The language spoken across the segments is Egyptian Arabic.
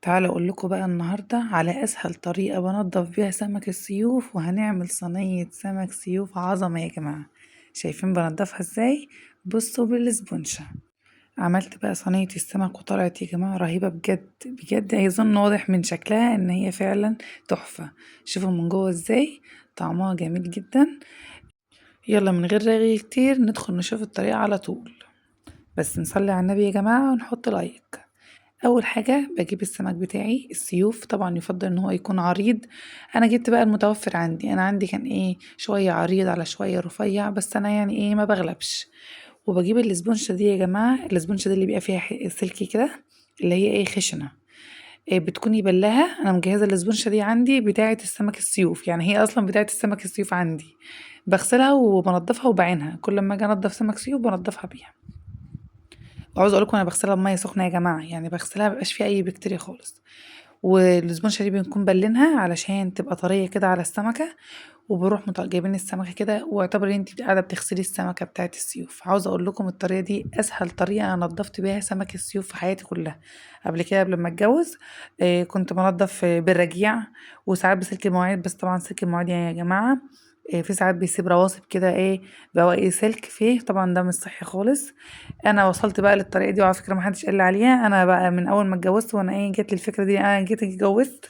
تعالوا اقول لكم بقى النهارده على اسهل طريقه بنضف بيها سمك السيوف، وهنعمل صينية سمك سيوف عظمه يا جماعة. شايفين بنضفها ازاي؟ بصوا بالاسبونجه. عملت بقى صينية السمك وطلعت يا جماعة رهيبة بجد بجد، اظن واضح من شكلها ان هي فعلا تحفة. شوفوا من جوه ازاي، طعمها جميل جدا. يلا من غير رغي كتير ندخل نشوف الطريقة على طول، بس نصلي على النبي يا جماعة ونحط like. اول حاجة بجيب السمك بتاعي السيوف، طبعا يفضل ان هو يكون عريض. انا جبت بقى المتوفر عندي، انا عندي كان ايه شوية عريض على شوية رفيع، بس انا يعني ايه ما بغلبش. وبجيب الاسبونجه دي يا جماعة، الاسبونجه دي اللي بيبقى فيها سلك كده اللي هي ايه خشنه، إيه بتكوني بلها. انا مجهزة الاسبونجه دي عندي بتاعه السمك السيوف، يعني هي اصلا بتاعه السمك السيوف عندي، بغسلها وبنضفها وبعينها، كل ما اجي انضف سمك سيوف بنضفها بيها. وعاوزه اقول لكم انا بغسلها بميه سخنة يا جماعة، يعني بغسلها مبيبقاش فيها اي بكتيريا خالص. والاسبونجه دي بنكون بلينها علشان تبقى طرية كده على السمكة، وبروح جايبين السمكة كده، واعتبر ان انت قاعدة بتغسلي السمكة بتاعه السيوف. عاوزه اقول لكم الطريقة دي اسهل طريقه انا نضفت بيها سمك السيوف في حياتي كلها. قبل كده قبل ما اتجوز كنت بنضف بالرجيع وساعات بسلك المواعيد، بس طبعا سلك المواعيد يعني يا جماعة في ساعات بيسيب رواسب كده ايه بواقي سلك فيه، طبعا ده مش صحي خالص. انا وصلت بقى للطريقة دي، وعلى فكرة ما حدش قال لي عليها، انا بقى من اول ما اتجوزت وانا ايه جت لي الفكرة دي. انا جيت اتجوزت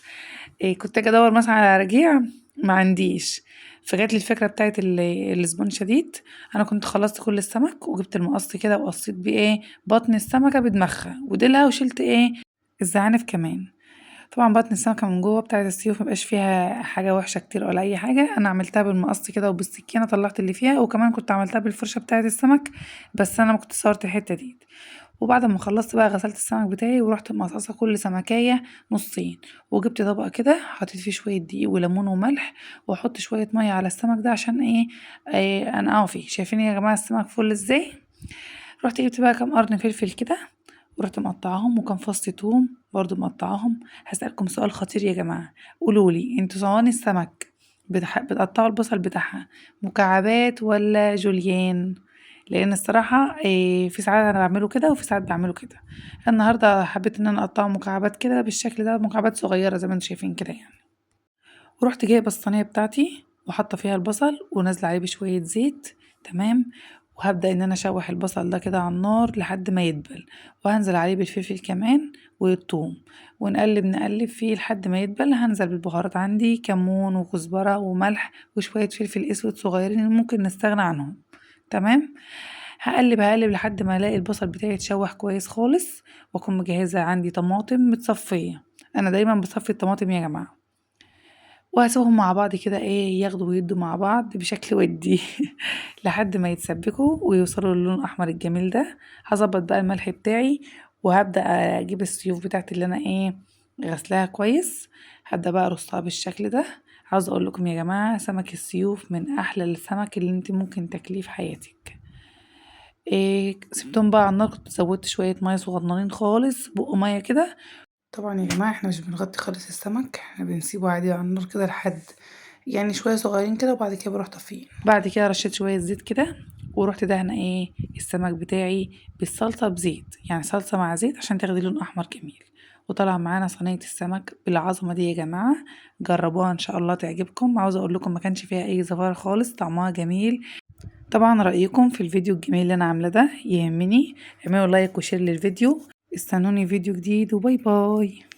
إيه كنت اجي ادور مثلا على رجيع ما عنديش، فجات لي الفكرة بتاعت الاسبونجه ديت. انا كنت خلصت كل السمك وجبت المقص كده وقصيت بيه ايه بطن السمكة بدماغها وديلها، وشلت ايه الزعانف كمان. طبعا بطن السمكة من جوه بتاعت السيوف مبقاش فيها حاجة وحشة كتير ولا اي حاجة، انا عملتها بالمقص كده وبالسكينه طلعت اللي فيها، وكمان كنت عملتها بالفرشه بتاعت السمك، بس انا ما كنت صورت الحتة دي. وبعد ما خلصت بقى غسلت السمك بتاعي ورحت مقصقصه كل سمكايه نصين، وجبت طبق كده حطيت فيه شوية دقيق وليمون وملح، واحط شوية مية على السمك ده عشان ايه انقعه فيه. شايفين يا جماعة السمك فل ازاي؟ رحت جبت بقى كام قرن فلفل كده ورحت مقطعاهم، وكام فص توم برضو مقطعاهم. هسألكم سؤال خطير يا جماعة، قولولي انتوا صواني السمك بتقطعوا البصل بتاعها مكعبات ولا جوليان؟ لان الصراحة في ساعات انا بعمله كده وفي ساعات بعمله كده. النهارده حبيت ان انا اقطعه مكعبات كده بالشكل ده، مكعبات صغيرة زي ما انتوا شايفين كده يعني. ورحت جايبه الصينية بتاعتي وحاطه فيها البصل ونازلة عليه بشوية زيت، تمام. وهبدأ ان انا اشوح البصل ده كده على النار لحد ما يدبل، وهنزل عليه بالفلفل كمان والثوم، ونقلب نقلب فيه لحد ما يدبل. هنزل بالبهارات عندي كمون وكزبرة وملح وشوية فلفل اسود صغيرين ممكن نستغنى عنهم، تمام. هقلب لحد ما الاقي البصل بتاعي يتشوح كويس خالص، واكون مجهزة عندي طماطم متصفية، انا دايما بصفي الطماطم يا جماعة، وهسيبهم مع بعض كده ايه ياخدوا ويدوا مع بعض بشكل ودي لحد ما يتسبكوا ويوصلوا للون الاحمر الجميل ده. هظبط بقى الملح بتاعي، وهبدا اجيب السيوف بتاعتي اللي انا ايه غسلاها كويس، هبدا بقى ارصها بالشكل ده. عاوزه اقول لكم يا جماعة سمك السيوف من احلى السمك اللي انت ممكن تاكليه في حياتك. إيه سبتهم بقى على النار، كنت زودت شوية مية صغننين خالص بق مية كده. طبعا يا جماعة احنا مش بنغطي خالص السمك، احنا بنسيبه عادي على النار كده لحد يعني شوية صغيرين كده، وبعد كده بروح طافيين. بعد كده رشيت شوية زيت كده، ورحت دهنه ايه السمك بتاعي بالصلصه بزيت، يعني صلصه مع زيت عشان تاخدي لون احمر جميل. وطلع معانا صينية السمك بالعظمة دي يا جماعة، جربوها ان شاء الله تعجبكم. عاوزه اقول لكم ما كانش فيها اي زفاره خالص، طعمها جميل. طبعا رايكم في الفيديو الجميل اللي انا عاملاه ده يهمني، اعملوا like و share للفيديو، استنوني فيديو جديد، و bye bye.